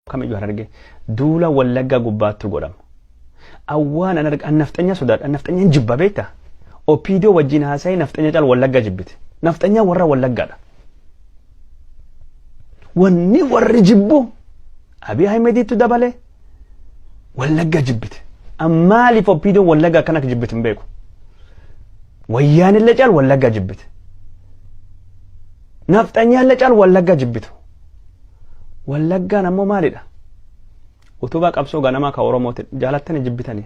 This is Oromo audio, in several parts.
Kamiyyuu Harargee duula Wallaggaa gubbaattu godhama. Awwaan an arga an nafxanyaa sodaadha. An nafxanyaan jibba beektaa? OPDO wajjin haasa'ee nafxanya caal Wallaggaa jibbite. Nafxanyaa warra Wallaggaadha. Wanni warri jibbu Abiy Ahimediitu dabalee Wallaggaa jibbite. An maaliif OPDO Wallaggaa akkana akka jibbite hin beeku. Wayyaanillee caal Wallaggaa jibbite. Nafxanyaallee caal Wallaggaa jibbitu. Wallaggaan ammoo maalidha? Utubaa qabsoo ganamaa ka Oromooti jaalattanii jibbitanii.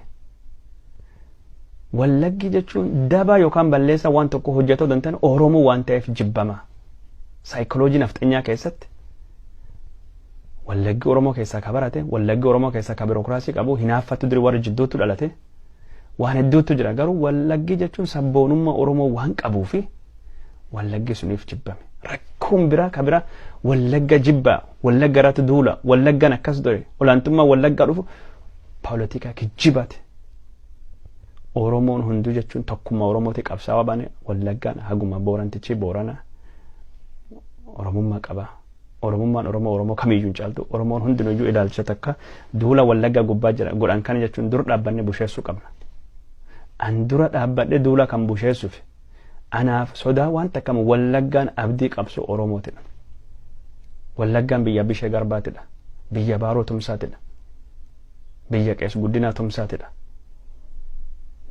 Wallaggi jechuun daba yookaan balleessa waan tokko hojjetoo dantan Oromoo waan ta'eef jibbama. Saayikoloojii nafxanyaa keessatti Wallaggi Oromoo keessaa ka barate, Wallaggi Oromoo keessaa ka birookiraasii qabu, hinaaffatti duri warra jidduutti dhalate, waan hedduutu jira. Garuu Wallaggi jechuun sabboonummaa Oromoo waan qabuufi Wallaggi suniif jibbame. Rakkoon biraa ka biraa Wallagga jibbaa, Wallagga irratti duula, Wallaggan akkas ture, olaantummaa Wallaggaa dhufu poolitikaa kijjibaati. Oromoon hunduu jechuun tokkummaa Oromooti qabsaawaa baane. Wallaggaan haguma Boorantichi Boorana Oromummaa qaba. Oromummaan Oromoo Oromoo kamiyyuu hin caaltu. Oromoon hundinuyyuu ilaalcha takka duula Wallaggaa gubbaa jira godhan kana jechuun dur dhaabbanne busheessuu qabna. An dura dhaabbadhe duula kan busheessuuf anaaf sodaa waan takkamu Wallaggaan abdii qabsoo Oromootidha. Wallaggaan biyya Bishee Garbaatidha. Biyya Baaroo Tumsaatidha. Biyya Qees Guddinaa Tumsaatidha.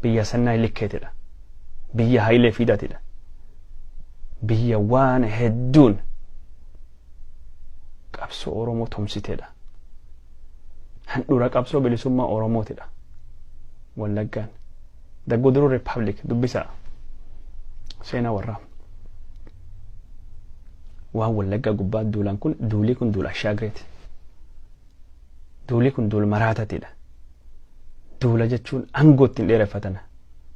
Biyya Sannaay Likkeetidha. Biyya Hayilee Fiidaatidha. Biyya waan hedduun qabsoo Oromoo tumsiteedha. Handhuura qabsoo bilisummaa Oromootidha. Wallaggaan. The Guduruu Republic dubbisaa. Seenaa warraa. Waan Wallaggaa gubbaa duulaan kun duulii kun duula ashaagreeti. Duulii kun duula maraatatiidha. Duula jechuun aangoo ittiin dheereffatan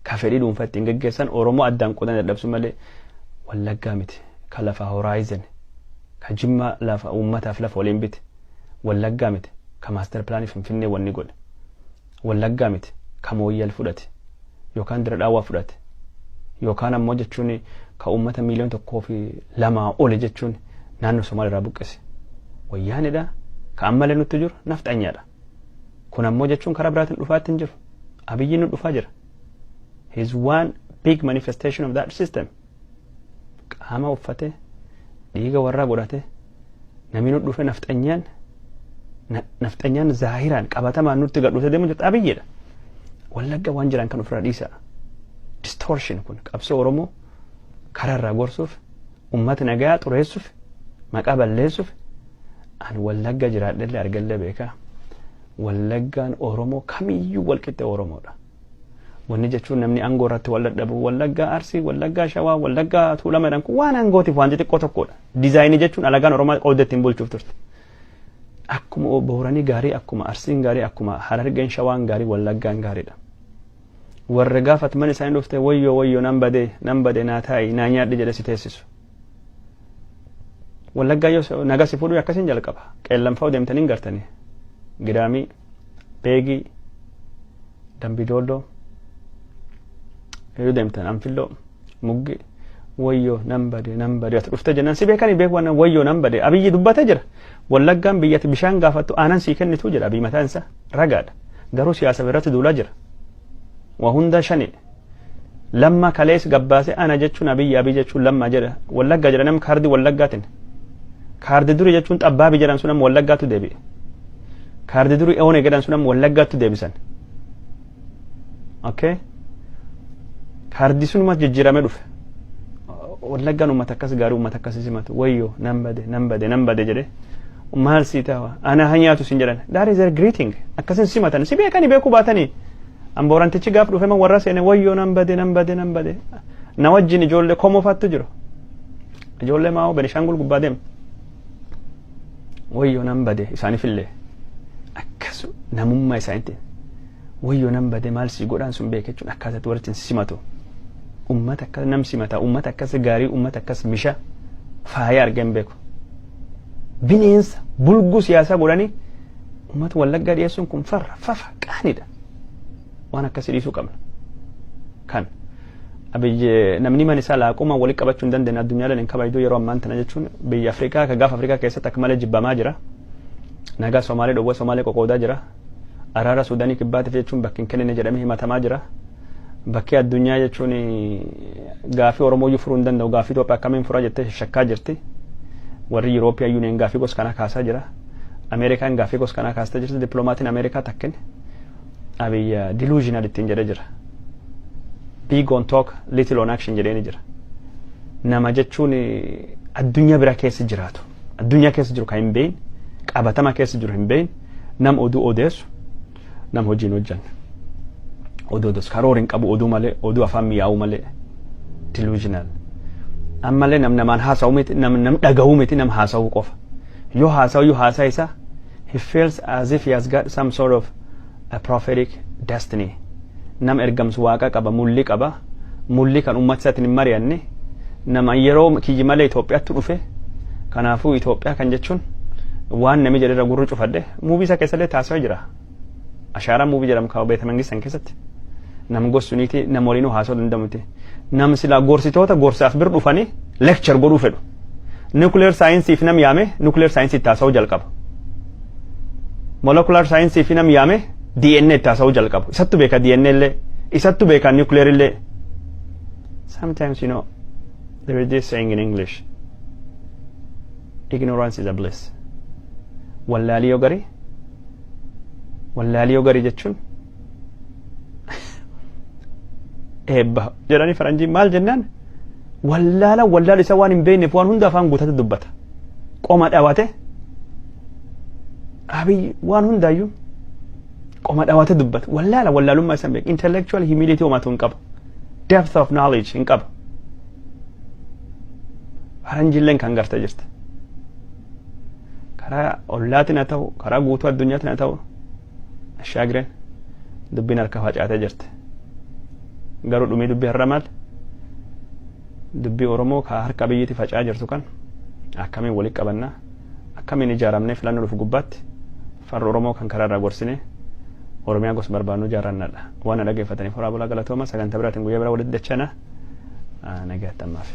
ka fedhii dhuunfaa ittiin geggeessan Oromoo addaan qoodanii dadhabsu malee Wallaggaa miti. Ka lafa Horizon ka Jimmaa lafa uummataaf lafa waliin bite Wallaggaa miti. Ka master planii Finfinnee wanni godhe Wallaggaa miti. Ka Mooyyal fudhate yookaan Dira Dhaawaa fudhate yookaan ammoo jechuun ka uummata 1.2 miliyoona oli jechuun naannoo Somaaliyaa irraa buqqise. Wayyaanidha. Ka ammallee nutti jiru nafxanyaadha. Kun ammoo jechuun karaa biraatiin dhufaatti hin jiru. Abiyyiin nu dhufaa jira. He is one big manifestation of that system. Qaama uffate, dhiiga warraa godhate, namni nu dhufe nafxanyaan nafxanyaan zaahiraan qabatamaan nutti gad dhufte deemu jirtu Abiyyiidha. Wallagga waan jiran kan ofirraa dhiisa. Distortion kun qabsoo Oromoo karaa irraa gorsuuf, uummata nagaa xureessuuf, maqaa balleessuuf. Ani Wallagga jiraadhellee argallee beekaa. Wallaggaan Oromoo kamiyyuu walqixxe Oromoodha. Wanni jechuun namni aangoo irratti wal dadhabu Wallaggaa Arsii, Wallaggaa Shawaa, Wallaggaa Tuulama jedhan kun waan aangootiif waan xixiqqoo tokkodha. Designii jechuun alagaan Oromoo qooda ittiin bulchuuf turte. Akkuma Booranii gaarii, akkuma Arsiin gaarii, akkuma Harargeen, Shawaan gaarii, Wallaggaan gaariidha. Warri gaafat mana isaanii dhufte "Wayyoo, wayyoo, nan badee, nan badee, naa taa'i, naa nyaadhi" jedhe si teessisu. Wallaggaa yoo naga si fuudhuu akkasiin jalqaba. Qeellamfaa deemtanii hin gartanii. Gidaamii, Beegii, Dambidooloo, yoo deemtan Anfilloo, Muggi, "Wayyoo, nan bade, nan bade" ati dhuftee jennaan si beekanii beeku waan "Wayyoo, nan bade" Abiyyi dubbatee jira. Wallaggaan biyyatti bishaan gaafattu aanan sii kennitu jedha Abiyyi mataan isaa ragaadha. Garuu siyaasa irratti duulaa jira. Waa hunda shani. Lamma kalees gabbaase ana jechuun Abiyyi, Abiyyi jechuun Lamma jedha. Wallaggaa jedha namni kaardii Wallaggaatiin. Kaardii durii jechuun xabbaabi jedhan sun amma Wallaggaatu deebi'e. Kaardii durii oone jedhan sun amma Wallaggaatti deebisan. Okay. Kaardii sunuma jijjiiramee dhufe. Wallaggaan uummata akkas gaarii, uummata akkas simatu. "Wayyoo, nan bade, nan bade, nan bade" jedhe. Maal sii ta'a? Ana haa nyaatu sin jedhan. That is their greeting. Akkasin simatan. Si beekanii beekuu baatanii. Amboorantichi gaaf dhufe man warra seene "Wayyoo, nan bade, nan bade, nan bade." Na wajjin ijoollee komofaattu jiru. Ijoollee maa'oo Benishaangul gubbaa deemu. "Wayyoo, nan bade" isaaniifillee. Akkas namummaa isaaniitti. "Wayyoo, nan bade, maal si godhaan?" Sun beeke jechuun akkaataatti warri ittiin simatu. Uummata akkas nam simata, uummata akkas gaarii, uummata akkas misha faaya argee hin beeku. Bineensa bulguu siyaasaa godhanii uummata Wallaggaa dhiyeessuun kun farra fafa qaanidha. Waan akkasii dhiisuu qabna. Kan Abiyyi namni mana isaa laaquma walitti qabachuu hin dandeenye addunyaaleen hin kabajdu yeroo ammaan tana jechuun biyya Afrikaa ka gaafa Afrikaa keessatti akka malee jibbamaa jira. Nagaa Somaalee dhowwee Somaalee qoqoodaa jira. Araara Suudaanii Kibbaatiif jechuun bakki hin kennine jedhamee himatamaa jira. Bakki addunyaa jechuun gaafii Oromoo iyyuu furuu hin danda'u, gaafii Itoophiyaa akkamiin fura jettee shakkaa jirti. Warri European Union gaafii gosa kanaa kaasaa jira. Ameerikaan gaafii gosa kanaa kaastee jirti. Dippiloomatiin Ameerikaa takkin Abiy delusional ittiin jedhee jira. Big on talk, little on action jedhee ni jira. Nama jechuun addunyaa bira keessa jiraatu. Addunyaa keessa jiru kan hin beeyin, qabatama keessa jiru hin beeyin, nam oduu odeessu, nam hojiin hojjanne. Oduu odeessu karoora hin qabu, oduu malee, oduu afaan mi'aawuu malee, delusional. Ammallee nam namaan haasa'u miti, nam nam dhaga'uu miti, nam haasa'uu qofa. Yoo haasa'u yoo haasaa isaa, he feels as if he has got some sort of a prophetic destiny. Nam ergamsu Waaqa qaba, mulli qaba, mulli kan uummata isaatiin hin mari'anne, nama yeroo kiyyi malee Itoophiyaatti dhufe. Kanaafuu Itoophiyaa kan jechuun waan nami jedhe irra gurru cufadhe movie isaa keessallee taasisaa jira. Ashaaraa movie jedhamu kan beeta mangistan keessatti. Nam gorsuniiti, nam waliinuu haasa'uu danda'u. Nam silaa gorsitoota gorsaaf bir dhufanii lecture godhuu fedhu. Nuclear science nam yaame, nuclear science itti haasa'uu jalqaba. Molecular science nam yaame, DNA itti haasa'uu jalqabu. Isattu beeka DNA illee, isattu beeka nuclear illee. Sometimes there is this saying in English: "Ignorance is a bliss." Wallaalii yoo garii, wallaalii yoo garii jechuun eebba jedhanii faranjiin. Maal jennaan, wallaala wallaala isa waan hin beekneef waan hunda afaan guutate dubbata. Qoma dhawate, Abiy waan hundaayyuu qoma dhawate dubbata. Wallaala wallaalummaa isa hin beeku. Intellectual humility homaatu hin qabu. Depth of knowledge hin qabu. Faranjiilleen kan garte jirti. Karaa ollaatiin haa ta'u, karaa guutuu addunyaatiin haa ta'u, ashaagireen dubbiin harka facaatee jirti. Garuu dhumii dubbii har'a maal? Dubbii Oromoo ka harka biyyitti faca'aa jirtu kan akkamiin walitti qabannaa, akkamiin ijaaramnee filannoo dhufu gubbaatti farra Oromoo kan karaa irraa gorsine Oromiyaa gosa barbaadnu ijaarrannaadha. Waan na dhaggeeffataniif horaa bulaa, galatooma. Sagantaa biraatiin guyyaa biraa walitti dachana, nagaatti ammaaf.